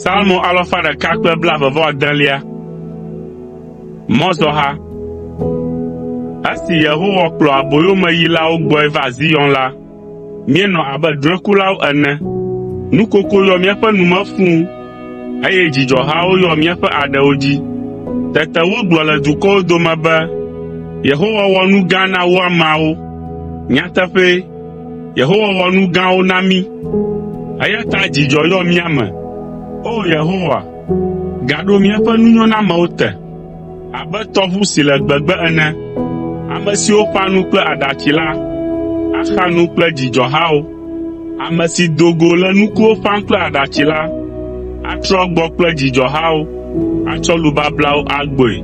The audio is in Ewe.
Psalmo alafa ɖeka kple blaeve-vɔ-adelia. Mɔzɔha. Esi Yehowa kplɔ aboyomeyilawo gbɔe va Zion la, míenɔ abe drɔ̃ekulawo ene. Nukoko yɔ míaƒe nu me fũu, eye dzidzɔhawo yɔ míaƒe aɖewo dzi. Tete wogblɔ le dukɔwo dome be, “Yehowa wɔ nu gã na wo ameawo.” Nyateƒee, Yehowa wɔ nu gãwo na mí, eya ta dzidzɔ yɔ mía me. O! Yehowa, gaɖo míaƒe nunyonamewo te abe tɔʋu si le gbegbe ene. Ame siwo ƒã nu kple aɖatsi la, axa nu kple dzidzɔhawo. Ame si do go le nukuwo ƒãm kple aɖatsi la, atrɔ agbɔ kple dzidzɔhawo, atsɔ lu bablawo agbɔe.